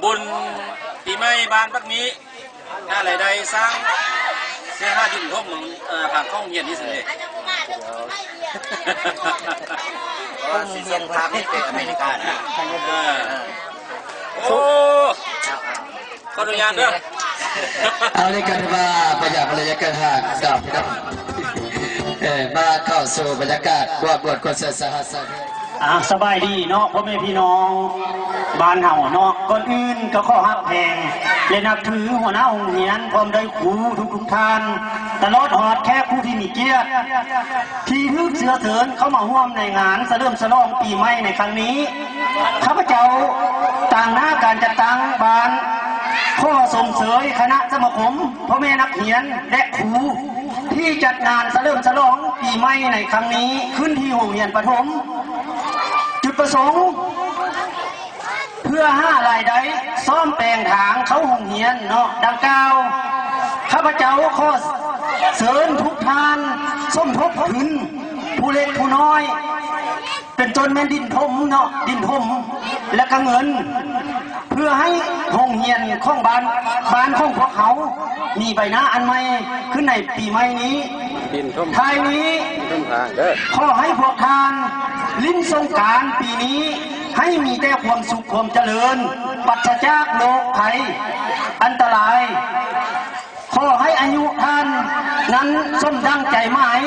ບຸນປີໃໝ່ບ້ານບັກມີ ຫາລາຍໄດ້ສ້າງ ເສຍຫາດິນຖົມ ເອີ ທາງເຂົ້າໂຮງຮຽນນີ້ຊິເດ. ເອີ ຊິສົ່ງພາກນີ້ໄປອາເມລິການະ. ເອີ ໂອ້ ຂໍອະນຸຍາດເດີ. ເອົາ ນີ້ກໍຖືວ່າບໍ່ຢາກເວລາຢາກເກີນຫາກດອກເນາະ. ເອີ ມາເຂົ້າສູ່ບັນຍາກາດບວກບວດຄວາມສະຫະສະເພາະ. ອ່າ ສະບາຍດີເນາະ ພໍ່ແມ່ພີ່ນ້ອງບ້ານເຮົາເນາະ. ກ່ອນອື່ນກໍຂໍຮັກແພງ ແລະ ນັບຖືຫົວໜ້າໂຮງຮຽນ ພ້ອມດ້ວຍຄູທຸກໆທ່ານ ຕະຫຼອດຮອດແຂກຜູ້ທີ່ມີກຽດ ທີ່ຖືກເຊື້ອເຊີນເຂົ້າມາຮ່ວມໃນງານສະເຫຼີມສະຫຼອງປີໃໝ່ໃນຄັ້ງນີ້. ຂ້າພະເຈົ້າຕາງໜ້າການຈັດຕັ້ງບ້ານ ຂໍຊົມເຊີຍຄະນະສະມາຄົມພໍ່ແມ່ນັກຮຽນ ແລະ ຄູ ທີ່ຈັດງານສະເຫຼີມສະຫຼອງປີໃໝ່ໃນຄັ້ງນີ້ ຂຶ້ນທີ່ໂຮງຮຽນປະຖົມ. ຈຸດປະສົງ ເພື່ອຫາລາຍໄດ້ສ້ອມແປງທາງເຂົ້າໂຮງຮຽນເນາະ ດັ່ງກ່າວ. ຂ້າພະເຈົ້າຂໍເຊີນທຸກທ່ານສົມທົບທຶນ ຜູ້ເລັກຜູ້ນ້ອຍ ເປັນຕົ້ນແມ່ນດິນຖົມເນາະ ດິນຖົມ ແລະກະເງິນ ເພື່ອໃຫ້ໂຮງຮຽນຂອງບ້ານ ບ້ານຂອງພວກເຮົາມີໃບໜ້າອັນໃໝ່ຂຶ້ນໃນປີໃໝ່ນີ້. ດິນຖົມ ທ້າຍນີ້ ດິນຖົມທາງເດີ. ຂໍໃຫ້ພວກທ່ານຫຼິ້ນສົງການປີນີ້ ໃຫ້ມີແຕ່ຄວາມສຸກຄວາມຈະເລີນ ປາສະຈາກໂລກໄພອັນຕະລາຍ. ຂໍໃຫ້ອາຍຸທ່ານນັ້ນສົມດັ່ງໃຈໝາຍ,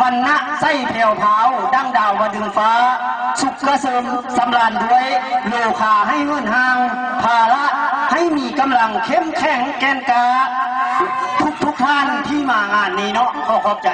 ວັນນະໃສແຜ່ວພາວດັ່ງດາວວະດຶງຟ້າ, ສຸກກະເສີມສຳລານດ້ວຍໂລຄາໃຫ້ເຫີນຫ່າງ, ພາລະໃຫ້ມີກຳລັງເຂັ້ມແຂງແກ່ນກ້າ. ທຸກໆທ່ານທີ່ມາງານນີ້ເນາະ, ຂໍຂອບໃຈ.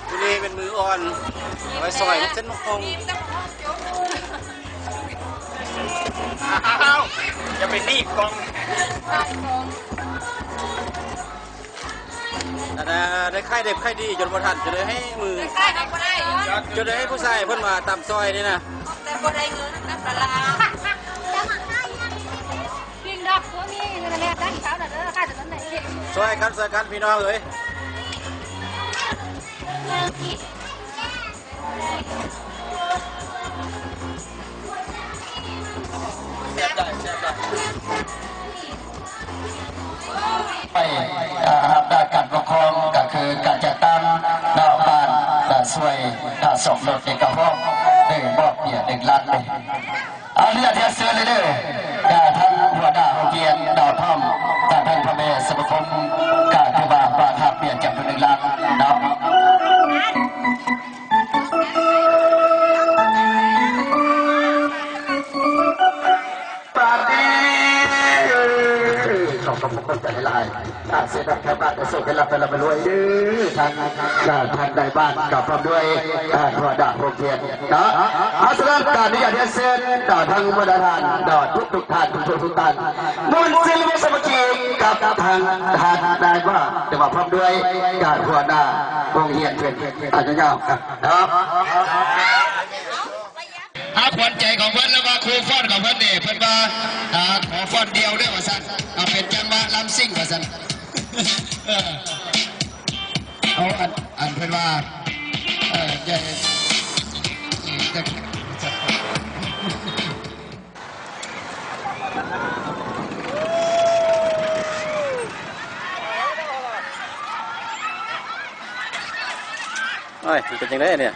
ມື້ນີ້ເປັນມື້ອ່ອນ ໄວ້ຊອຍເຮັດເສັ້ນໝາກຫຸ່ງ. ອ້າວ ຢ່າໄປໜີບກ້ອງ. ອັນນ່າ ໄດ້ຂາຍດິບຂາຍດີຈົນບໍ່ທັນ ຈົນໄດ້ໃຫ້ມື້ ຂາຍດິບບໍ່ໄດ້ ຈົນໄດ້ໃຫ້ຜູ້ຊາຍເພິ່ນມາຕຳຊອຍນີ້ນະ ແຕ່ບໍ່ໄດ້ເງິນນຳຕະຫຼາດ. ກິນດອກ ບໍ່ມີເງິນແລ້ວ ຕັ້ງເຊົານະເດີ ຂາຍແຕ່ຕອນໃດ. ຊ່ວຍກັນ ຊ່ວຍກັນ ພີ່ນ້ອງເອີຍ. ໄປ ເອີ ຮັບດ້ານການປົກຄອງ ກໍຄືການຈັດຕັ້ງເນາະ ບ້ານ ເອີ ຊ່ວຍ ເອີ ສົມລົດເອກະພອບ ໄດ້ມອບເບຍໜຶ່ງລ້ານເລີຍ. ອະນຸຍາດຮຽນເຊີນເລີຍເດີ ເອີ ທ່ານຫົວໜ້າໂຮງຮຽນເນາະ ພ້ອມ ເອີ ທ່ານພໍ່ແມ່ສະມາຄົມ ກໍຖືວ່າປະທານເບຍຈຳນວນໜຶ່ງລ້ານເນາະ. ບາດນີ້ ເອີ ຂໍຂອບພະຄຸນຫຼາຍໆ. ອາ ເສຍດອກແຖວບ້ານ ໃຫ້ໂຊກໃຫ້ລາບ ໃຫ້ລ່ຳໃຫ້ລວຍເດີທ່ານ. ອາ ທ່ານນາຍບ້ານກໍພ້ອມດ້ວຍ ອາ ຫົວໜ້າໂຮງຮຽນເນາະ. ອາ ສະນັ້ນກໍອະນຸຍາດຮຽນເຊີນຕໍ່ທັງບັນດາທ່ານເນາະ ທຸກໆທ່ານ ທຸກໆທ່ານ ມ່ວນຊື່ນສາມັກຄີກັບທາງທ່ານນາຍບ້ານ ແຕ່ວ່າພ້ອມດ້ວຍການຫົວໜ້າໂຮງຮຽນເພິ່ນ ອາ ຍາວໆເນາະ. ອາ ຂວັນໃຈຂອງເພິ່ນ ຫຼືວ່າຄູ່ຟ້ອນຂອງເພິ່ນນີ້ ເພິ່ນວ່າ ອາ ຂໍຟ້ອນດຽວເດີວ່າຊັ້ນ ເອົາເປັນຈັງຫວະລຳຊິງວ່າຊັ້ນ ເອີ ເອົາ ອັນ ອັນເພິ່ນວ່າ ເອີ ຢ່າ ໂອ້ຍ ມັນເປັນຈັ່ງໃດນີ້?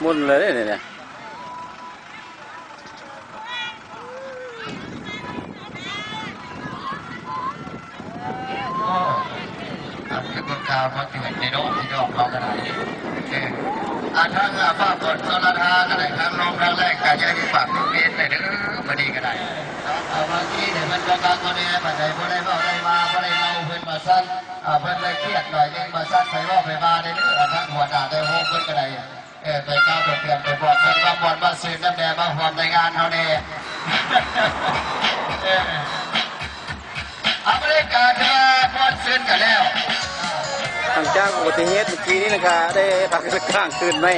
ໝຸ່ນເລີຍເດ້ນີ້. ເອີ ອັນເປັນຄົນກາວມາເກີດໃນໂລກ ພີ່ນ້ອງເຮົາກໍໄດ້ ເອີ ອາ ທາງ ອາ ຟ້າຝົນຊົນລະທາກໍໄດ້ ທາງລົມທາງແລ້ງກໍຢ່າມີປາກມີເວນໄດ້ເດີ ມື້ນີ້ກໍໄດ້ເນາະ. ອາ ບາງທີນີ້ມັນກໍຄັກບໍ່ແນ່ປານໃດ ບໍ່ໄດ້ເວົ້າໄດ້ວ່າ ບໍ່ໄດ້ເລົ່າເພິ່ນວ່າຊັ້ນ ອາ ເພິ່ນໄດ້ຄຽດໜ້ອຍໜຶ່ງວ່າຊັ້ນ ໄປເວົ້າໄປວ່າໄດ້ເດີ ອາ ທາງຫົວໜ້າໄດ້ໂຮມເພິ່ນກໍໄດ້ ເອີ ໄປກ່າວໄປເຕືອນໄປບອກເພິ່ນວ່າມ່ວນວ່າຊື່ນນຳແດ່ ມາຮ່ວມໃນງານເຮົາແດ່ ເອີ ອາ ບາດນີ້ກໍຖືວ່າມ່ວນຊື່ນກັນແລ້ວ ຫຼັງຈາກອຸບັດຕິເຫດເມື່ອກີ້ນີ້ນະ ກໍໄດ້ພັກກາງຄືນໃໝ່.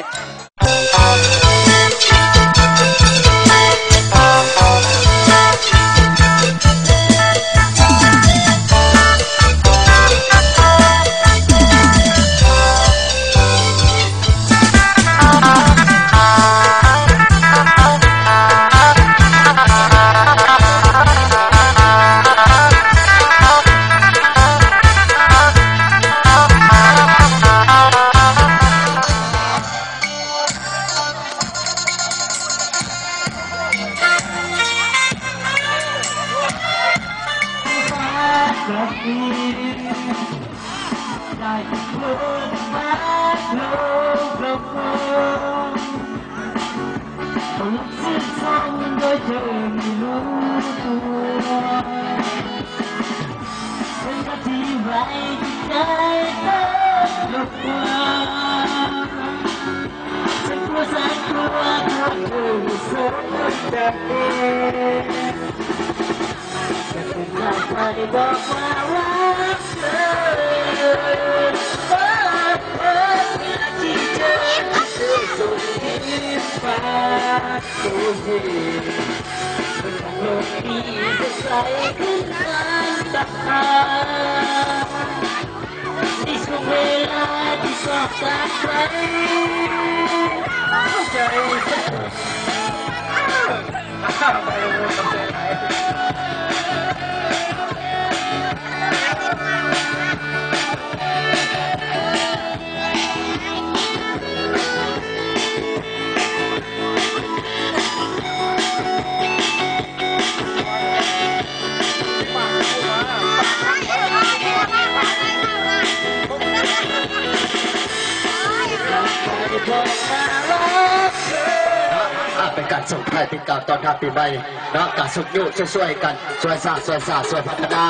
ອ່າ ເປັນການສົ່ງທ້າຍປີເກົ່າ ຕ້ອນຮັບປີໃໝ່ເນາະ ກະຊຸກຍູ້ຊ່ວຍໆກັນ ຊ່ວຍສ້າງ ຊ່ວຍສ້າງ ຊ່ວຍພັດທະນາ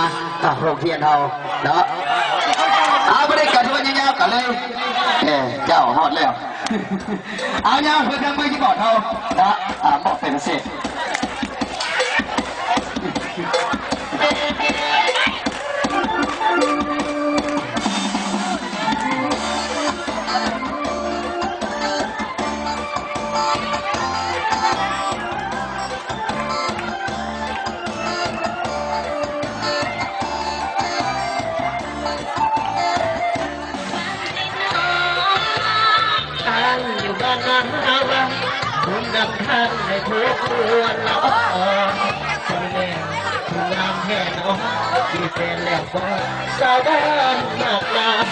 ອ່າ ໂຮງຮຽນເຮົາເນາະ. ອ່າ ບໍ່ໄດ້ການທີ່ວ່າຍາວໆກັນເລີຍ ເອີ ເຈົ້າຮອດແລ້ວ. ເອົາ ຍາວເພິ່ນທາງໄມຄຄີບອດເຮົາເນາະ ອ່າ ມອບເປັນພິເສດ. ຕັ້ງຢູ່ບ້ານນາຮາວັງ ບຸນນຳທານໃຫ້ທຸກຄົນລະອອງ ຄົນແມ່ຜູ້ງາມແທ້ນ້ອງ ມີແຟນແລ້ວບໍ່ ສາວບ້ານມາກມາຍ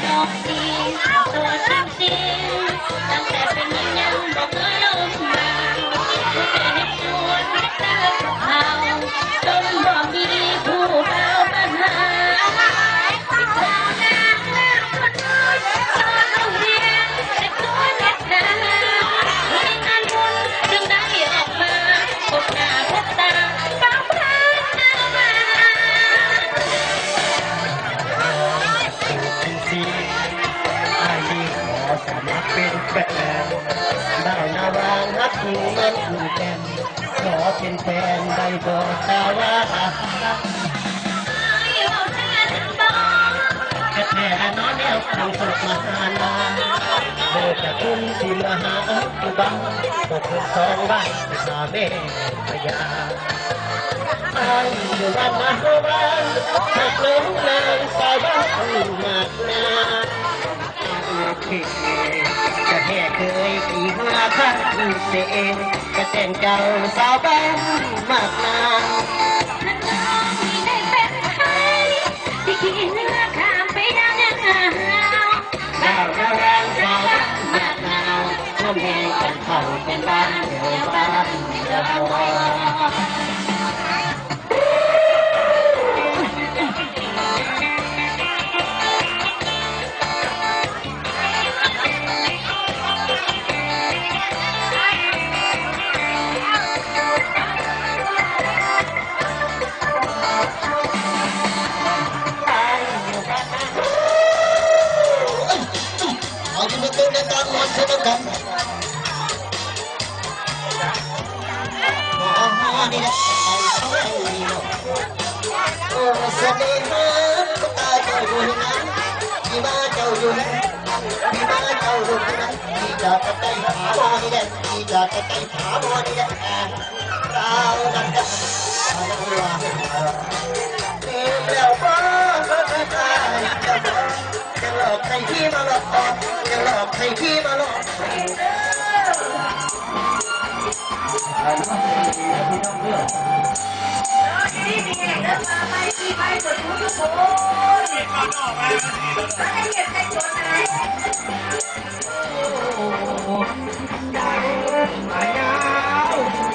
ນ້ອງຊິງໂສດຈິງໆ ຕັ້ງແຕ່ເປັນຍິງຍັງບໍ່ເຄີຍລົມບາ ຜູ້ແຕ່ເຮັດສວນເຮັດນາເຮັດເຂົ້າ ຈົນບໍ່ມີຜູ້ບ່າວມາຫາ. ອ້າຍນີ້ຂໍສະໝັກເປັນແຟນ ບ່າວນາວັງຮັກເງິນແສນ ຂໍເປັນແຟນໄດ້ບໍ່ສາວາ? ແທ້ໆ ນອນແນວຄົງສົດມາຫານາງ ເລີກຈາກຄຸນທີ່ມະຫາອຸບັງ ບໍ່ເກີນສອງວັນ ໄປຫາແມ່ພະຍາ. ອ້າຍຢູ່ບ້ານນາຫົວບ້ານ ຮັກລົງນາງສາວບ້ານມັກນາ. ໂອເຄ ກະແທ້ເຄີຍຂີ່ເຮືອຂ້າມເສ ກະແຕ່ງເຈົ້າສາວບ້ານມັກນາ. ທີ່ຂີ່ເຮືອຂ້າມໄປນຳ ສາວລາວສາວບ້ານມັກນາວ ຮ່ວມແຫ່ກັນເຂົ້າເປັນບ້ານແຖວບ້ານເຮົາ. ເອົາຢູ່ເບິ່ງເບິ່ງໃນຕາມມວນເຊີນນຳກັນ. ອໍ ນີ້ແຫຼະ ໂອ້ ສະເໜ່ຫາ ຕາເຈົ້າຢູ່ໃນນັ້ນ ທີ່ມາເຈົ້າຢູ່ໃນ ທີ່ມາເຈົ້າຢູ່ໃນ ທີ່ຈາກກັນໄດ້ຫາໝໍນີ້ແຫຼະ ທີ່ຈາກກັນໄດ້ຫາໝໍນີ້ແຫຼະ. ດາວນັ້ນກະ ເຕັມແລ້ວບໍ່ ຍັງຫຼອກໃຫ້ພີ່ມາຫຼອກຕໍ່ ຍັງຫຼອກໃຫ້ພີ່ມາຫຼອກ. ດາວມາຍາວ